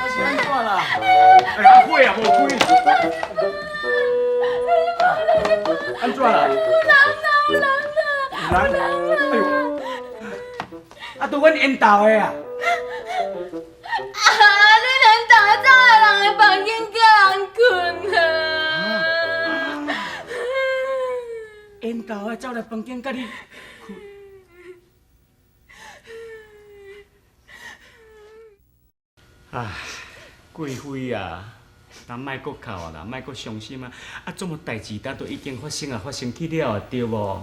是按怎啦？哎，啊火也无开。按怎啦？有人啦，有人啦！有人？哎呦！啊，都阮𪜶兜的啊！啊！恁𪜶兜的走来人的房间佮人睏啊！𪜶兜的走來房間佮你睏。唉，貴妃啊，咱莫閣哭啊啦，莫閣傷心啊！啊，這麼代誌，咱都已經發生啊，發生去了啊，對無？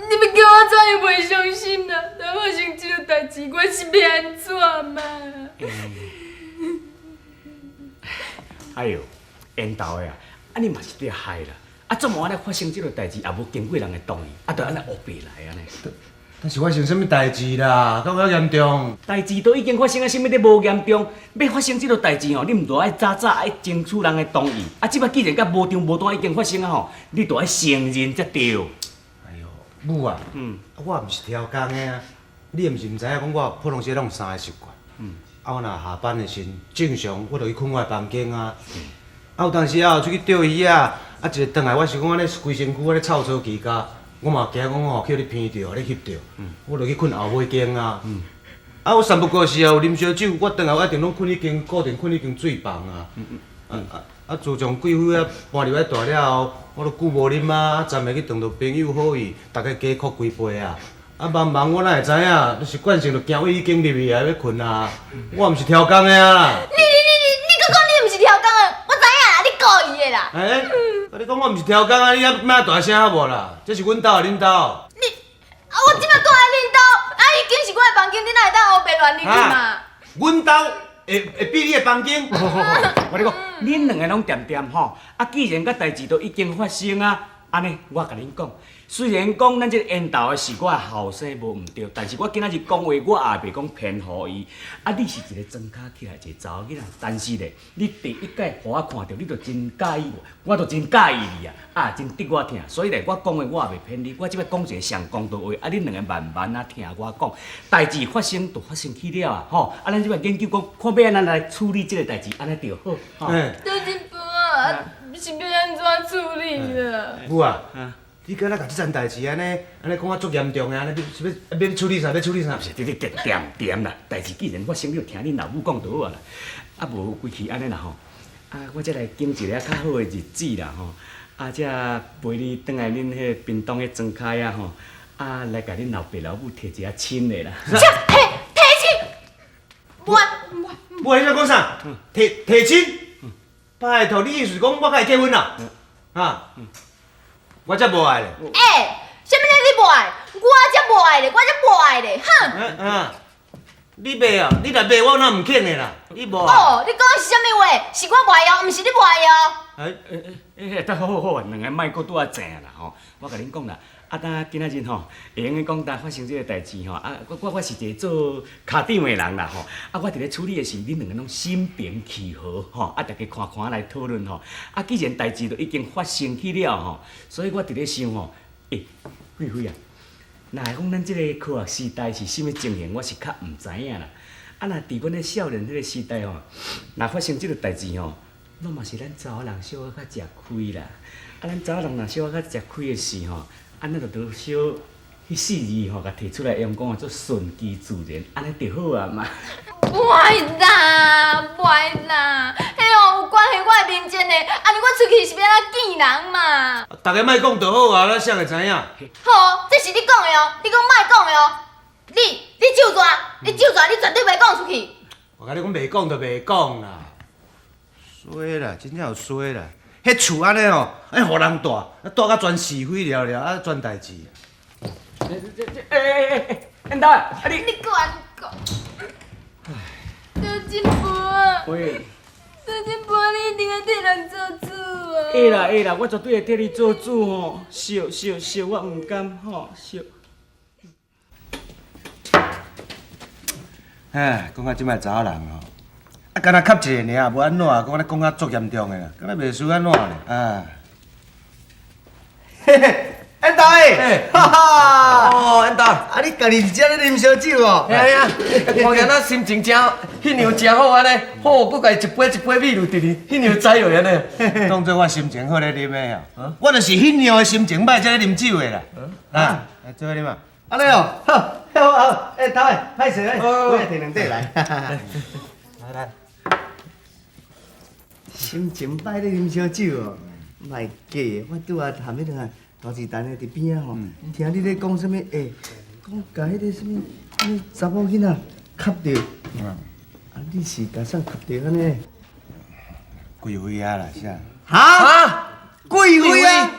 你欲叫我怎樣袂傷心啦？當發生這個代誌，我是欲按怎嘛？哎喲，𪜶兜的啊，啊你嘛是著害啦！啊，怎麼按呢發生這個代誌，也無經過人的同意，啊，就按呢烏白來按呢。但是發生啥物代誌啦？敢有遐嚴重？代誌都已經發生啊，啥物咧無嚴重？欲發生這個代誌吼，你毋著愛早早愛爭取人的同意。啊，這擺既然佮無張無單已經發生啊吼，你著愛承認才對。哎喲，母啊，我也毋是超工的啊，你也毋是毋知影講我普通時攏有三个習慣。啊，我若下班的時陣，正常我就去睏我的房間啊。啊，有當時啊，出去釣魚仔，啊，一个轉來，我是講按呢規身軀按呢臭糟起家，我嘛驚講吼，去予你鼻著，你翕著，我就去睏後尾間啊。啊，我三不五時啊有啉燒酒，我轉來我一定攏睏彼間固定睏彼間水房啊。啊啊啊！自從貴妃啊搬入來住了後，我都久無啉啊，啊，昨暝去撞著朋友好意，逐家加哭幾杯啊。啊，茫茫我哪會知影？習慣性就行位彼間入去啊，欲睏啊。我毋是超工的啊。你你你你你閣講你毋是超工的，我知影啦，你故意的啦。欸，我你講我毋是超工啊，你遐莫大聲好無啦？這是阮兜，恁兜。你啊，我這擺住佇恁兜，啊，彼間是我的房間，你哪會當烏白亂入去嘛？阮兜會比你的房間？我你講，恁兩个攏恬恬吼，啊，既然佮代誌都已經發生啊，按呢，我共恁講，雖然講咱這個𪜶兜的是我的後生無毋對，但是我今仔日講話，我也袂講偏予伊。啊，你是一個莊跤起來一个查某囡仔，但是咧，你第一擺予我看著，你就真佮意我，我就真佮意你啊，啊，真得我疼。所以咧，我講話我也袂騙你，我這擺講一個上公道話，啊，恁兩個慢慢仔聽我講。代誌發生就發生去了啊，吼！啊，咱這擺研究講，看欲按怎來處理這個代誌，按呢著好。吼。張進波啊，是欲按怎處理啦？母啊，你敢若共這層代誌按呢，按呢講啊足嚴重的，按呢是欲欲處理啥？欲處理啥？毋是，你你恬恬啦，代誌既然發生，你就聽恁老母講就好啊啦。啊，無規氣按呢啦吼，啊，我才來揀一个較好的日子啦吼，啊，才陪你轉來恁彼个屏東彼莊跤仔吼，啊，來共恁老爸老母提一下親的啦。啥？提提親？無無。母，你咧講啥？提提親？拜託，你意思是講我佮伊結婚啦？啊？我才無愛咧。欸，啥物咧？你無愛？我才無愛咧，我才無愛咧，哼！嗯嗯，你袂哦？你若袂，我哪毋肯的啦？你無愛？哦，你講的是啥物話？是我無愛哦，毋是你無愛哦。欸欸欸，欸，好好好，兩个莫閣拄仔爭啦吼！我共恁講啦，啊，當今仔日吼，會用得講當發生這个代誌吼，啊，我我我是一個做跤長的人啦吼，啊，我佇咧處理的時，恁兩个攏心平氣和吼，啊，逐家看看來討論吼，啊，既然代誌都已經發生去了吼，所以我佇咧想吼，欸，慧慧啊，若會講咱這个科學時代是啥物情形，我是較毋知影啦。啊，若佇阮咧少年彼个時代吼，若發生這个代誌吼，攏嘛是咱查某人小可較食虧啦。啊，咱查某人若小可較食虧的時吼，啊，咱就著小彼四字吼，共提出來用講做順其自然，按呢就好啊嘛。袂啦，袂啦，彼哦有關係我的面前的，按呢我出去是欲按怎見人嘛？逐家莫講就好啊，咱誰會知影？好，這是你講的哦，你講莫講的哦。你你咒煞，你咒煞，你絕對袂講出去。我共你講袂講就袂講啦。衰啦，真正有衰啦！彼厝按呢哦，愛予人住，啊住甲全是非了了，啊全代誌。欸欸欸欸，𪜶兜啊，你你閣按呢講。張進波啊！喂。張進波，你一定愛替人做主啊！會啦會啦，我絕對會替你做主吼，笑笑笑，我毋甘吼笑。唉，講到這擺查某人吼，啊，敢若磕一个爾，無按怎，閣按呢講甲足嚴重的啦，敢若袂輸按怎咧啊？嘿嘿，緣投的，哈哈，哦，緣投，啊，你家己佇遮咧啉燒酒哦？嘿啊，看見咱心情真，彼樣真好按呢，好，閣共伊一杯一杯米露直直，彼樣知落按呢。當做我心情好咧啉的哦，我就是彼樣的心情歹才咧啉酒的啦。啊，來做伙啉啊。按呢哦，好，好好，欸，頭的，歹勢咧，我也提兩塊來。來來。心情歹咧啉燒酒哦，莫假的，我拄仔含彼個大舌蛋的佇邊仔吼，聽你咧講啥物？欸，講共彼個啥物啥物查某囡仔磕著，啊，你是共啥磕著按呢？貴妃啊啦，啥？哈？貴妃啊？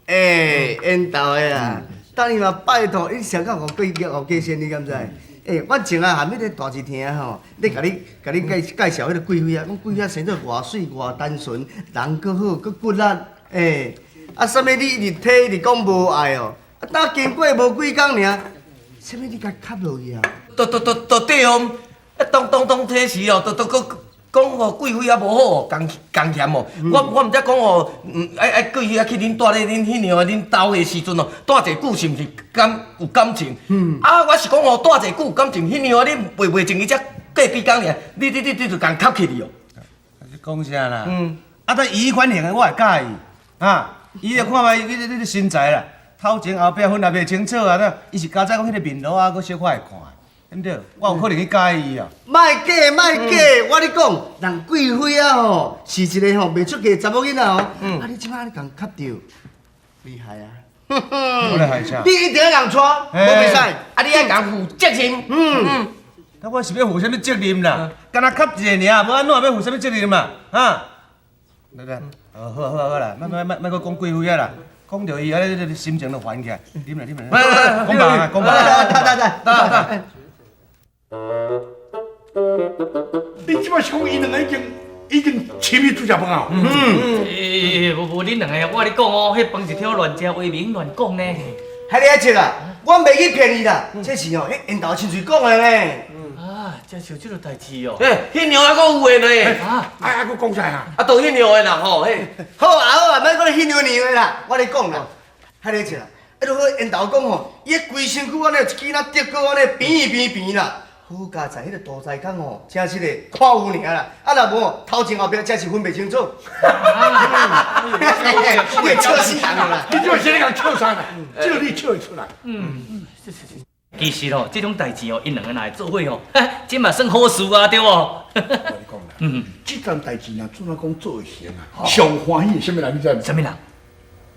欸，緣投的啊！等你嘛拜託，你上到五幾五幾仙，你敢知？欸，我前仔含彼個大舌聽吼，咧共你共你介介紹彼个貴妃啊，講貴妃啊生做偌媠偌單純，人閣好閣骨力，欸，啊啥物你一直提一直講無愛哦，啊當經過無幾工爾，啥物你共磕落去啊？都都都都對哦，啊當當當提時哦，都都閣講吼貴妃啊無好哦，共共嫌哦。我我毋才講哦，愛愛貴妃啊去恁蹛咧恁彼樣恁兜的時陣哦，蹛濟久是毋是感有感情？啊，我是講哦，蹛濟久有感情，彼樣啊你袂袂情伊才過幾工爾，你你你你就共磕去哩哦。你講啥啦？啊，但伊款型的我會佮意，啊，伊就看覓你你你身材啦，頭前後壁分也袂清楚啊，伊是佳哉講彼個面鱸啊，閣小可會看。對毋對？我有可能去佮意伊哦。莫假，莫假，我咧講，人貴妃啊吼，是一个吼袂出嫁的查某囡仔哦。啊，你這擺你共磕著，厲害啊！我來害啥？你一定愛共娶，無袂使。啊，你愛共負責任。嗯。啊，我是欲負啥物責任啦？干焦磕一个爾，無按怎欲負啥物責任嘛？哈？來來，好啊好啊好啦，莫莫莫莫閣講貴妃啊啦，講著伊啊，你心情就煩起來。啉啦啉啦，講白啊講白。得得得得。你這擺是講𪜶兩个已經已經親密煮食飯啊？嗯，欸，無無，恁兩个，我共你講哦，彼飯是挑亂食話明亂講呢。還你愛笑啊？我袂去騙伊啦，這是哦，彼緣投親喙講的呢。啊，真是有這個代誌哦。欸，彼娘還閣有的呢。啊，啊啊，閣講啥啊？啊，都彼娘的啦吼，嘿。好啊好啊，莫閣彼娘娘的啦，我咧講啦，還你愛笑啊？啊，就好緣投講吼，伊規身軀按呢，一支若竹篙按呢，扁扁扁啦。好佳哉，彼个大才工吼，真實的看有爾啦。啊，若無吼，頭前後壁真是分袂清楚。你會笑死人啦！你這是咧共笑啥啦？這個你笑會出來？嗯，是是是。其實哦，這種代誌哦，𪜶兩个若會做伙哦，這嘛算好事啊，對無？我共你講啦，這樁代誌若怎仔講做會成啊？上歡喜的啥物人你知無？啥物人？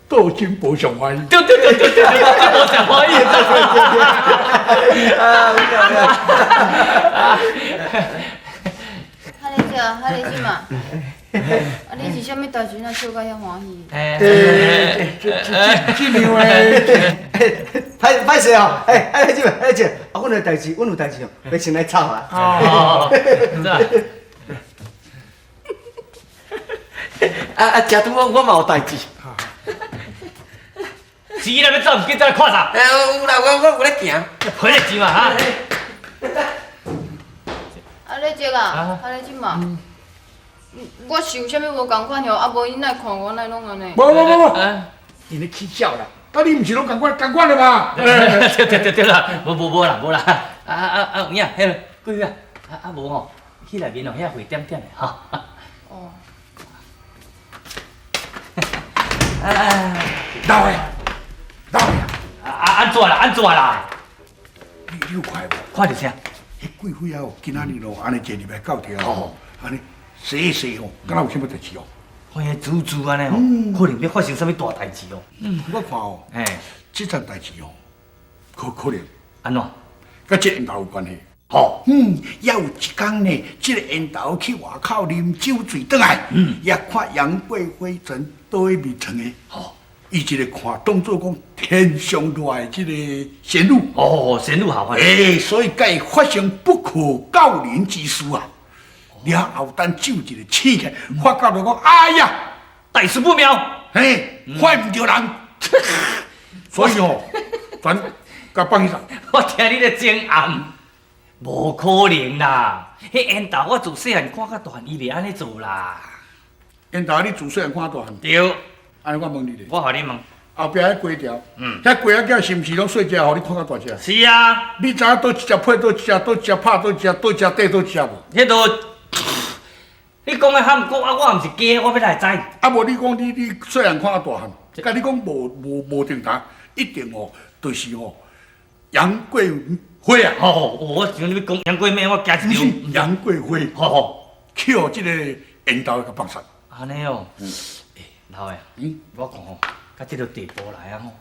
杜金寶上歡喜。對對對對對，杜金寶上歡喜。哈你食，哈你食嘛？啊，你是啥物代誌？哪笑甲遐歡喜？欸，這這這樣的，歹歹勢哦，欸，哈你食，哈你食，啊，阮有代誌，阮有代誌哦，欲先來走啊。哦，啊啊，食拄好，我嘛有代誌。錢若欲走，毋緊走來看啥？欸，有啦，我我有咧行。賠咧錢嘛哈？啊，你這啊，啊你這嘛，我是有啥物無仝款哦？啊無𪜶哪會看我，哪會攏按呢？無無無無，𪜶咧起笑啦。啊，你毋是攏仝款仝款的嘛？對對對對啦，無無無啦無啦。啊啊啊有影，彼个貴妃啊，啊啊無吼，去內面哦，遐灰點點的吼。哦。啊，老的，老的啊！啊按怎啦？按怎啦？你你有看無？看著啥？彼貴妃啊，今仔日咯，按呢坐入來到廳吼，按呢踅踅吼，敢若有啥物代誌哦？看彼滋滋按呢吼，可能欲發生啥物大代誌哦。我看哦，嘿，這樁代誌哦，可可能按怎？佮這緣投有關係。吼，嗯，猶有一工呢，這个緣投去外口啉酒醉轉來，也看楊貴妃坐倒佇眠床的，吼，伊一个看當做講天上落來這个仙女。哦，仙女好啊。欸，所以佮伊發生不可告人之事啊。了後等酒一个醒起來，發覺就講，哎呀，大事不妙。嘿，看毋著人，所以吼，全共放起來。我聽你咧整暗，無可能啦！彼緣投我自細漢看甲大漢，伊袂按呢做啦。緣投你自細漢看大漢。對。按呢我問你咧。我予你問。後壁彼雞條，遐雞仔囝是毋是攏細隻，予你看較大隻？是啊。你知影佗一隻配佗一隻，佗一隻拍佗一隻，佗一隻綴佗一隻無？彼都，你講的含糊啊，我毋是雞，我欲哪會知？啊無你講你細漢看較大漢，共你講無無定答，一定哦，就是哦，楊貴妃啊！吼，我想你欲講楊貴美，我驚一跳。楊貴妃，吼，去予這個緣投共放殺。按呢哦，欸，老的，我講吼，到這个地步來啊吼，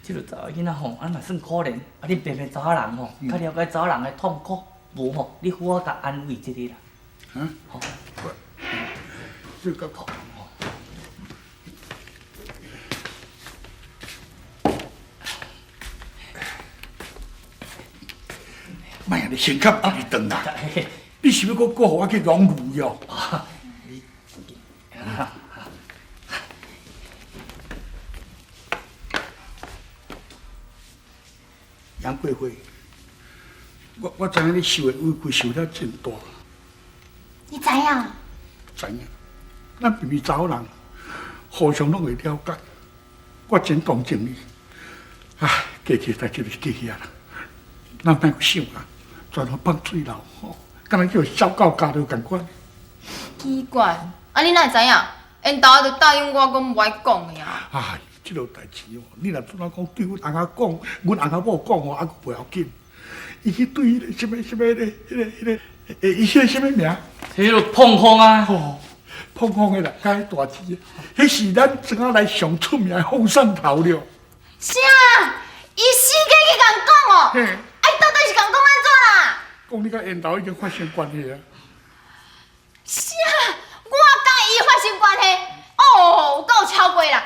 這个查某囡仔吼，啊嘛算可憐，啊恁平平查某人吼，較了解查某人的痛苦，無吼，你好好共安慰一下啦。啊？吼，這個。莫按呢先較壓伊轉啦！你是欲閣閣予我去弄魚哦？楊貴妃，我知影你受的委屈受了真大。你知影？知影，咱平平查某人，互相攏會了解。我真同情你。唉，過去的代誌就是過去啊啦，咱莫閣想啊，全予放水流吼，敢若叫痟狗咬著仝款。奇怪，啊你哪會知影？緣投就答應我講無愛講的啊。唉，這落代誌哦，你若怎仔講對阮翁仔講，阮翁仔某講哦，猶閣袂要緊。伊去對彼個啥物啥物咧，彼個，欸，伊彼個啥物名？彼个膨風啊！吼，膨風的啦，較彼大隻，彼是咱庄仔內上出名的風送頭了。啥？伊死假去共講哦？嘿。啊，伊到底是共講按怎啦？講你佮緣投已經發生關係啊！啥？我佮伊發生關係？哦，有夠超過啦！